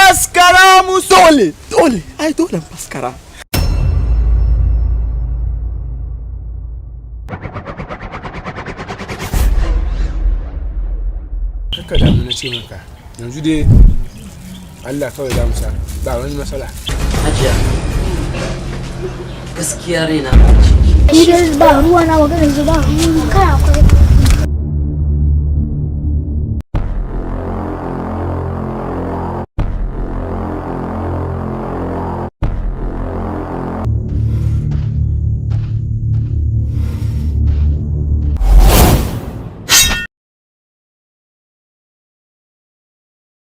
Faskara musu. Dole, dole, ai dole faskara. Kaka damu na ce maka. Yanzu dai Allah kawai za mu sa ba wani matsala. Hajiya, gaskiya raina ɓaci. Ni dai ba ruwa na maganar zuba kana akwai.